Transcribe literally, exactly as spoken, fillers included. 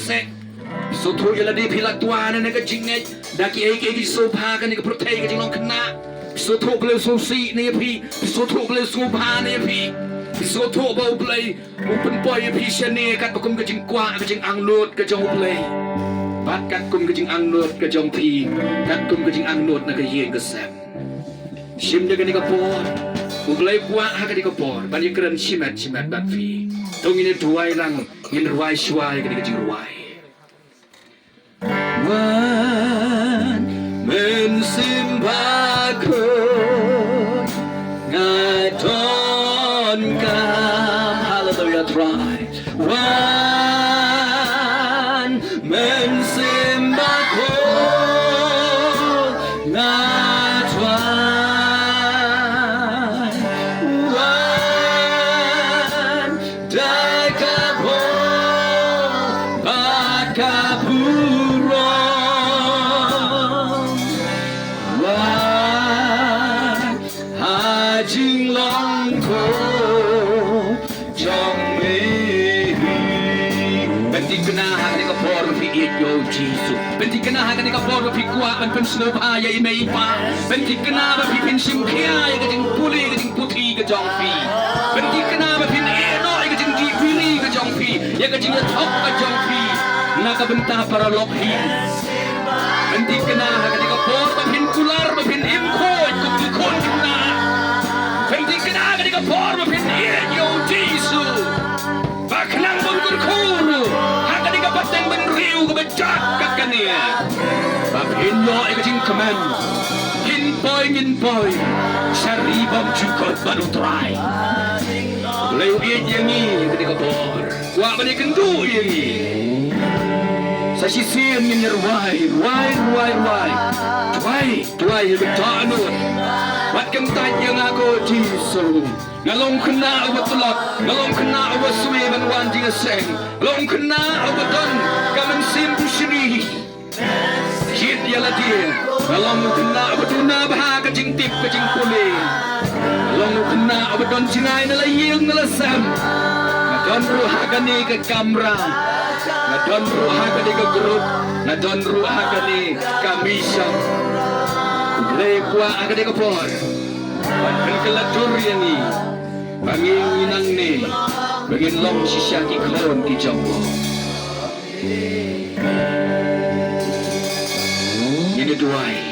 Seng. Phi sngewthuh ïa lade phi la twa na ka jingngeit da kiei kiei ki sngewbha kane ka pyrthei ka jinglong khynnah. Phi sngewthuh Blei u sngewsih ne ïa phi. Phi sngewthuh Blei u sngewbha ne ïa phi. Phi sngewthuh ba U Blei u pynpoi ïa phi shane katba kum ka jingkwah ka jingangnud ka jong U Blei. Bad katkum ka jingangnud ka jong phi, katkum ka jingangnud na ka ïing ka sem. Shim da kane ka por, U Blei u kwah ha kane ka por ban ïakren shimet shimet bad phi. To ngin ïa duwai lang, ngin rwai shuwa ïa kane ka jingrwai. Wan Mynsiem Bakhuid, nga donkam. Haleluia, Trai. Wan Mynsiem Bakhuid, nga donkam. Wan da ka bor bad ka burom. Wan ha jinglong jong me. Pynthikna ha kane ka por ba phi ïeit ïa U Jisu. Pynthikna ha kane ka por ba phi kwah ban pynsngewbha ïa i mei i pa. Pynthikna ba phi pynshim khia ïa ka jingpule ka jingputhi ka jong phi. Pynthikna ba phin ïeh noh ïa ka jingdih biri ka jong phi, ïa ka jingïathok ka jong phi na ka bynta paralok hi. Pynthikna ha kane ka por ba phin kular, ba phin im khuid kum ki khun khynnah. Pynthikna ha kane ka por ba phin ïeit ïa U Jisu. Ba khnang ban kyrkhu ruh ha kane ka pateng bynriew kaba jot kat kane, ba phin ïoh ïa ka jingkmen, phin poi ngin poi sha ri bymjukut bad U Trai. Blei u ïeit ïa ngi ha kane ka por. Kwah ban ïakynduh ïa ngi. Sa shisien ngin ïa rwai, rwai, rwai, rwai. Duwai, duwai ha ka dohnud. Wat kyntait ïa nga ko Jisu. Nga long khynnah uba tlot, nga long khynnah uba swe ban wan jingïaseng, nga long khynnah uba don ka mynsiem bishni. Jied ïa lade. Nga long u khynnah uba duna bha ka jingtip ka jingpule. Nga long u khynnah uba don jngai na la ïing na la sem. Nga don ruh ha kane ka kamra. Nga don ruh ha kane ka group. Nga don ruh ha kane ka mission. U Blei u kwah ha kane ka por ban pynkylla dur ïa ngi, ba ngi, ngi nangne, ba ngin long shisha ki khun ki jong u. Ngin ïa duwai.